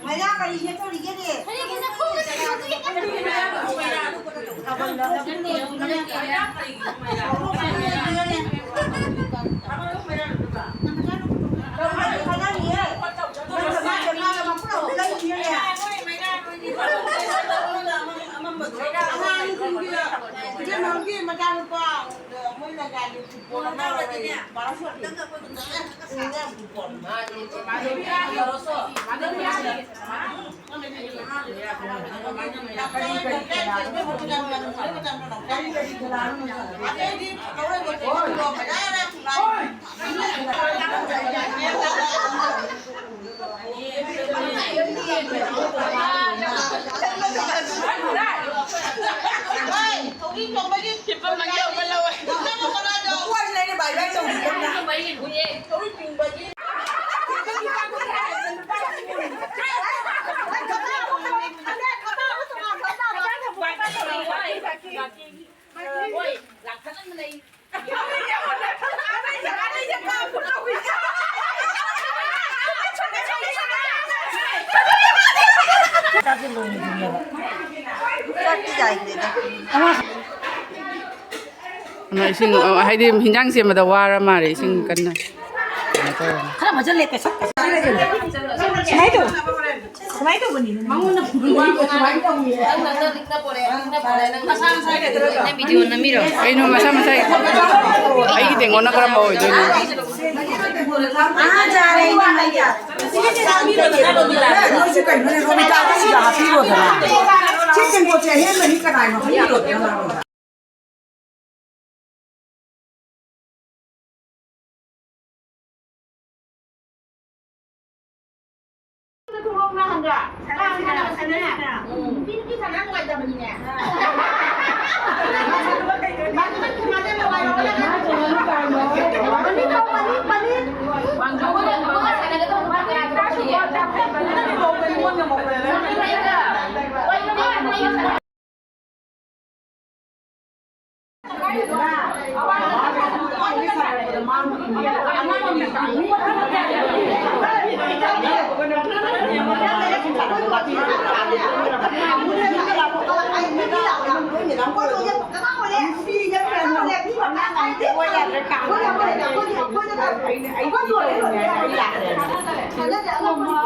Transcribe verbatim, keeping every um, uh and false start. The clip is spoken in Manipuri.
ꯃꯩꯔꯥ ꯀꯔꯤ ꯁꯦꯠꯇꯧꯔꯤꯒꯦꯅꯦ? ꯑꯉꯥꯡꯁꯤꯡꯒꯤ, ꯏꯆꯦ ꯃꯔꯨꯞꯀꯤ ꯃꯆꯥꯅꯨꯄꯥ, ꯃꯣꯏ ꯂꯩꯀꯥꯏꯒꯤ ꯐꯨꯠꯕꯣꯜ ꯑꯃ ꯂꯧꯔꯦ꯫ ꯕꯥꯔꯣ ꯁꯣꯠꯇꯤ꯫ ꯆꯥꯛꯇꯤ ꯆꯥꯏꯈ꯭ꯔꯦꯗ꯫ ꯑꯃ ꯏꯁꯤꯡ, ꯑ, ꯍꯥꯏꯗꯤ ꯍꯤꯟꯖꯥꯡ ꯁꯦꯝꯕꯗ ꯋꯥꯔ ꯃꯥꯜꯂꯦ, ꯏꯁꯤꯡ ꯀꯟꯅ ꯀꯩꯅꯣ ꯇꯧꯔꯝꯃꯦ꯫ ꯈꯔ ꯐꯖꯜꯂꯦ, ꯀꯩꯁꯨ, ꯀꯩꯁꯨ ꯁꯨꯃꯥꯏꯅ ꯇꯧ꯫ ꯁꯨꯃꯥꯏꯅ ꯇꯧꯕꯅꯤ꯫ ꯃꯉꯣꯟꯗ ꯐꯨꯕꯤꯕ ꯁꯨꯃꯥꯏꯅ ꯇꯧꯕꯅꯤ꯫ ꯅꯪ video ꯅꯝꯃꯤꯔꯣ? ꯀꯩꯅꯣ ꯃꯁꯥ ꯃꯁꯥꯒꯤ? ꯑꯩꯒꯤ ꯇꯦꯡꯀꯣꯠꯅ ꯀꯔꯝꯕ ꯑꯣꯏꯗꯣꯏꯅꯣ? ꯑꯥ, ꯌꯥꯔꯦ, ꯏꯃꯥ, ꯌꯥꯔꯦ꯫ ꯅꯣꯏꯁꯨ ꯀꯩꯅꯣꯅꯦ, ꯔꯣꯃꯤꯇꯥꯗ ꯁꯤꯗ ꯍꯥꯞꯄꯤꯔꯣꯗꯅ꯫ ꯁꯤ ꯇꯦꯡꯀꯣꯠꯁꯦ ꯑꯍꯦꯟꯕꯅꯤ, ꯀꯅꯥꯏꯅꯣ ꯈꯪꯗꯦ꯫ ꯑꯩꯈꯣꯏꯅ ꯑꯩꯈꯣꯏꯅ ꯑꯩꯈꯣꯏꯅ ꯑꯩꯅ ꯑꯩ ꯑꯩꯈꯣꯏ ꯂꯣꯏꯔꯦ, ꯂꯣꯏꯔꯦ, ꯂꯣꯏꯔꯦ꯫ ꯑꯩ ꯂꯥꯛꯑꯦ꯫ ꯍꯟꯗꯛꯇꯤ ꯑꯉꯝꯕ